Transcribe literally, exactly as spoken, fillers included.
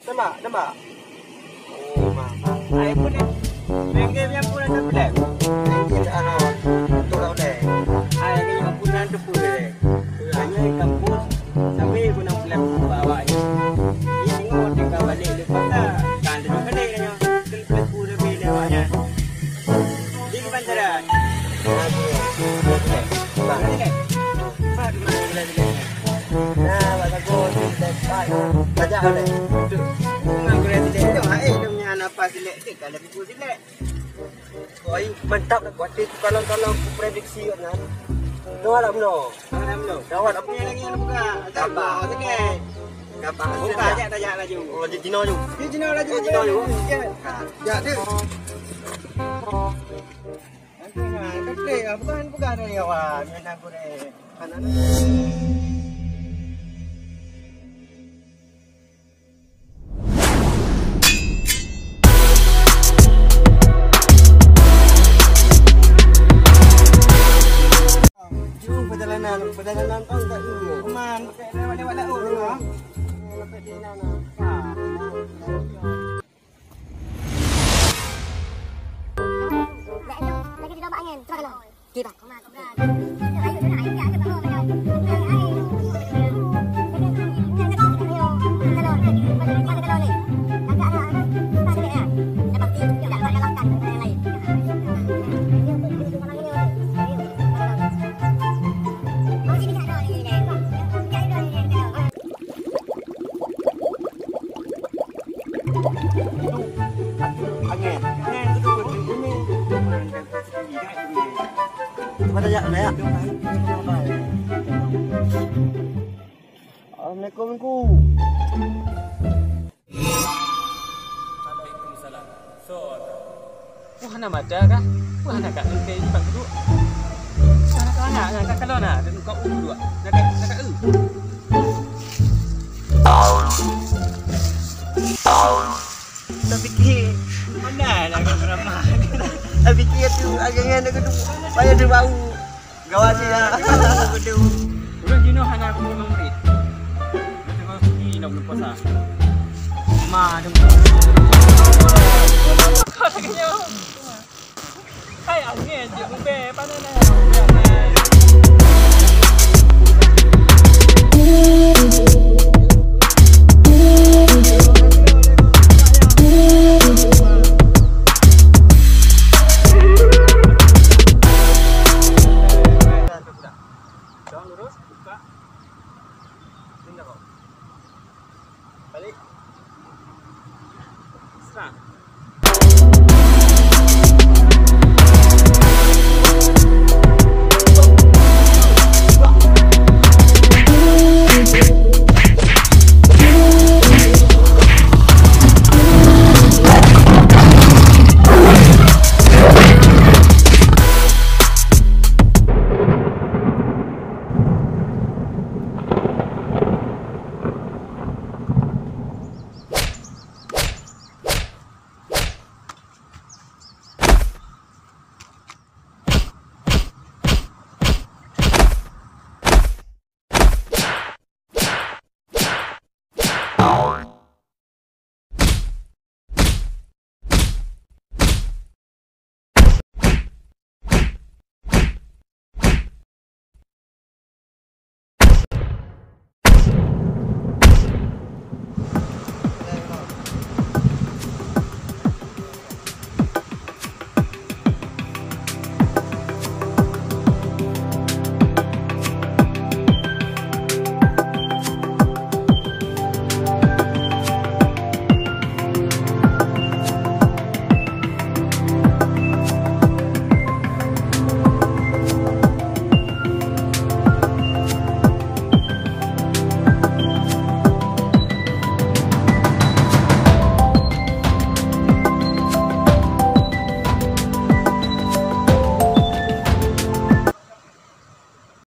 Tembak, tembak. Oh, ma. Ai pun ni. Mengge yang pun ada bilang. Mengge tak ada. Betul lah, udah. Ai ni yang pun ada pun deh. Hanya di kampus, tapi pun nak bilang bawa ni. Ini tengok tinggal balik di kota. Kan duduk balik dah. Kan pelaku lebih lewat nya. Di Bantaran. Nah, Bak Sago, tajak boleh. Tu. Memang boleh silek tu. Hai, dia punya nafas silek tu. Kalau pukul silek. Oi, mantap lah. Kuatir tu kalau-kalau aku prediksi kat nan. No alam no. Alam no. Gawat apa? Punya lagi yang buka. Gampang. Silek. Gampang. Buka aja, tajak laju. Oh, di Cina tu. Di Cina laju. Di Cina tu. Ya. Ya, tu. Nanti nah, keplek lah. Bukan pegang dari awal. Main aku deh. Anak-anak. Jauh perjalanan, perjalanan tahun tak dulu. Cuman, pakai lewat-lewat laut tu, ha? Sampai di sana. Ha. Angin. Angin tu tu. Pada jak, ya. Assalamualaikum, Teungku. Waalaikumsalam. So, wah, hana mata kah? Wah, hana kak engkai bak duduk. Wah, hana kak anak, hana kak kalon, hana kak duduk. Hana kak, hana kak, eh. Tapikir, mana nak kau beramah? Tapikir tu, agangan aku tu, payah dia bau. Gawat sih, ya. Betul. Ulun jinoe hana aku memang murid. Memang suci nak berpuasa. Ma, tu. Kau tak kenyang. Hai, angin je, ubé, panas dah. Dorong lurus, buka. Pindah kau. Balik. Serang.